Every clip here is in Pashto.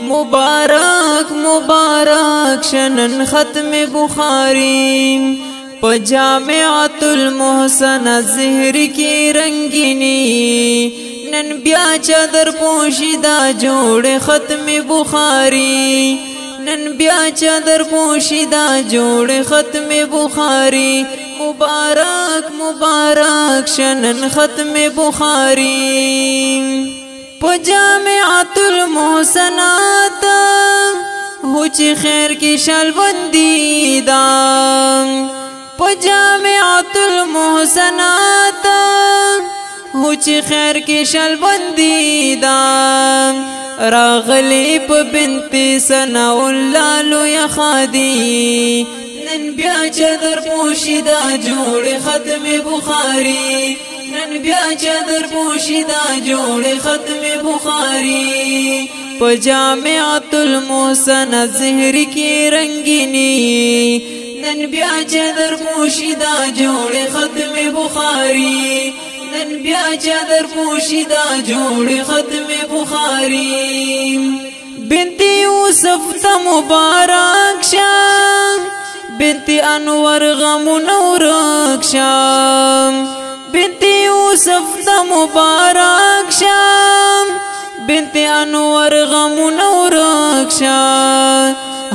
مبارک مبارک شنن ختم بخاری، په جامعۃ المحسن زهر کې رنگینی. نن بیا چادر پوشی دا جوړ ختم بخاری، نن بیا چادر پوشی دا جوړ ختم بخاری. مبارک مبارک شنن ختم بخاری، په جامعۃ المحسنات هو چې خیر کې شل بندي دا. په جامعۃ المحسنات هو چې خیر کې شل بندي دا. راغلی په بنت ثنا الله لوی خادي، نن بیا چادر پوشی دا جوړ ختم بخاری، نن بیا چادر پوشی دا جوړ ختم بخاری. په جامعۃ المحسن زهر کې رنگینی، نن بیا چادر پوشی دا جوړ ختم بخاری، نن بیا چادر پوشی دا جوړ ختم بخاری. بنت یوسف ته مبارک شه، بنت انور غم نورک شه. بنت یوسف ته مبارک شه، بنت انور غم نورک شه.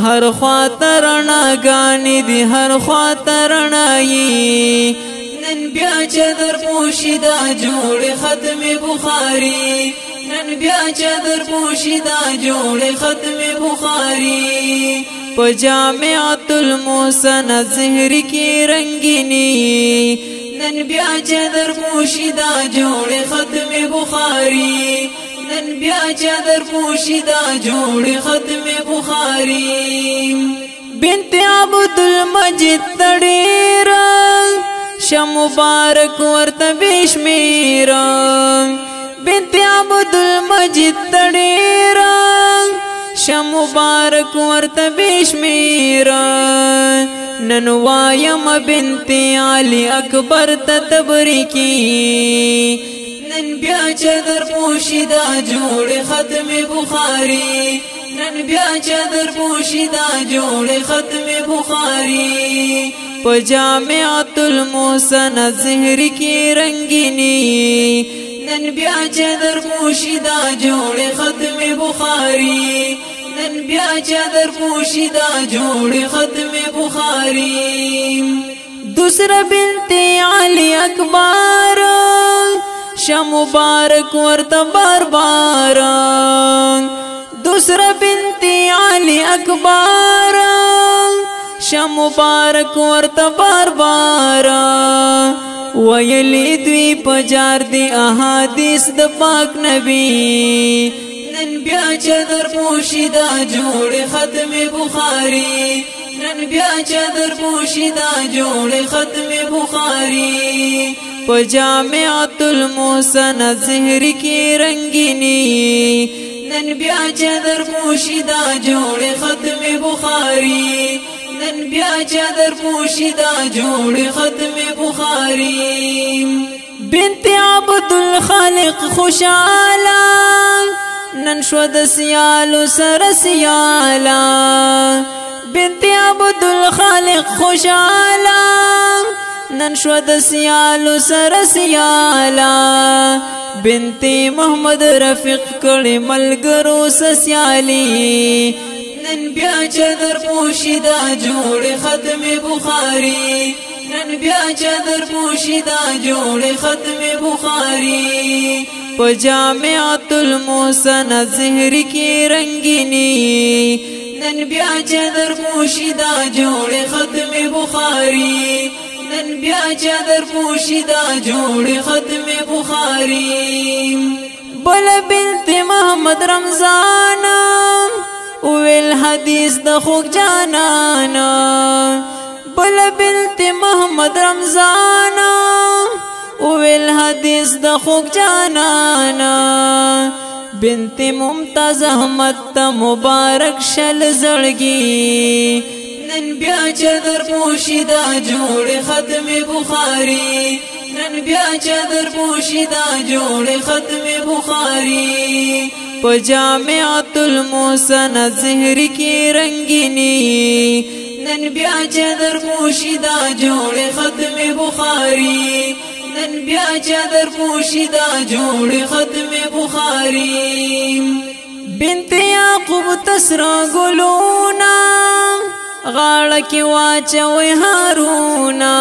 هر خوا ترنا غانی دی، هر خوا ترنای. نن بیا چادر پوشی دا جوړ ختم بخاری، نن بیا چادر پوشی دا جوړ ختم بخاری. په جامعۃ المحسن زهر کې رنگینی، نن بیا چادر پوشی دا جوړ ختم بخاری، نن بیا چادر پوشی دا جوړ ختم بخاری. بنت عبد المجید تډیر ش مبارک ورته بشمیر، بنت عبد المجید تډیر ش مبارک ورته بشمیر. نن وایم بنت علی اکبر ته تبریکی، نن بیا چادر پوشی دا جوړ ختم بخاری، نن بیا چادر پوشی دا جوړ ختم بخاری. په جامعۃ المحسن زهر کې رنگینی، نن بیا چادر پوشی دا جوړ ختم بخاری، نن بیا چادر پوشی دا جوړ ختم بخاری. دوسرا بنت علی اکبر ش مبارک ورته بار بار، دوسرا بنت علی اکبر ش مبارک ورته بار بار. ویلی دوی پجار دی احادیث د پاک نبی، نن بیا چادر پوشی دا جوړ ختم بخاری، نن بیا چادر پوشی دا جوړ ختم بخاری. په جامعۃ المحسن زهر کې رنگینی، نن بیا چادر پوشی دا جوړ ختم بخاری، نن بیا چادر پوشی دا جوړ ختم بخاری. بنت عبد الخالق خوشاله، نن شو د سیالو سره سیاله. بنت عبد الخالق خوشاله، نن شو د سیالو سره سیاله. بنت محمد رفیق کړي ملګرو سسیالي، نن بیا چادر پوشی دا جوړ ختم بخاری، نن بیا چادر پوشی دا جوړ ختم بخاری. په جامعۃ المحسن زهر کې رنگینی، نن بیا چادر پوشی دا جوړ ختم بخاری، نن بیا چادر پوشی دا جوړ ختم بخاری. بل بنت محمد رمضان ویل حدیث د خوږ جانان، بل بنت محمد رمضان ویل حدیث د خوږ جانان. بنت ممتاز احمد ته مبارک شل زړګي، نن بیا چادر پوشی دا جوړ ختم بخاری، نن بیا چادر پوشی دا جوړ ختم بخاری. په جامعۃ المحسن زهر کې رنگینی. نن بیا چادر پوشی دا جوړ ختم بخاری، نن بیا چادر پوشی دا جوړ ختم بخاری. بنت یعقوب تسرا ګلونا غاړه کې واچوي هارونا،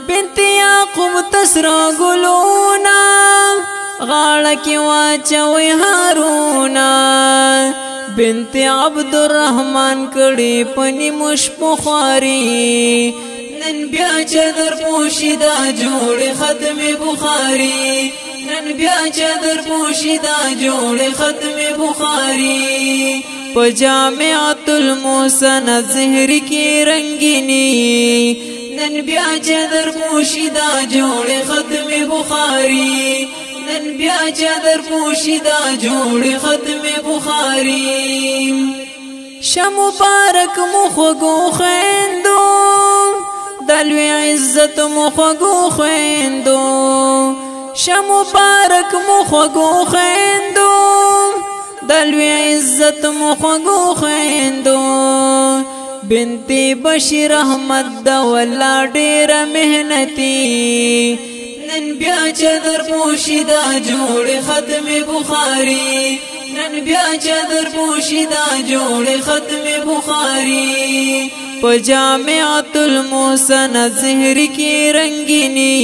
بنت یعقوب تسرا ګلونا غاړه کې واچوي هارونا. بنت عبد الرحمن کړي پنی مش بخاری، نن بیا چادر پوشی دا جوړ ختم بخاری، نن بیا چادر پوشی دا جوړ ختم بخاری. په جامعۃ المحسن زهر کې رنگینی، نن بیا چادر پوشی دا جوړ ختم بخاری، نن بیا چادر پوشی دا جوړ ختم بخاری. شمبارک مخګو خويندو، دلوی عزت مخګو خويندو، شمبارک مخګو خويندو، دلوی عزت مخګو خويندو. بنت بشیر احمد د ولا ډیر مهنتي، نن بیا چادر پوشی دا جوړ ختم بخاری، نن بیا چادر پوشی دا جوړ ختم بخاری. په جامعۃ المحسن زهر کې رنگینی،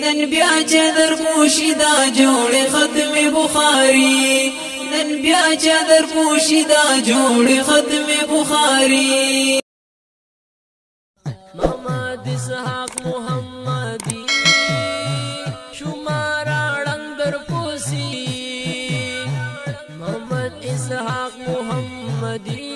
نن بیا چادر پوشی دا جوړ ختم بخاری، نن بیا چادر پوشی دا جوړ ختم بخاری. محمد اسحاق محمدی شمارا رنگ در پوسی، محمد اسحاق محمدی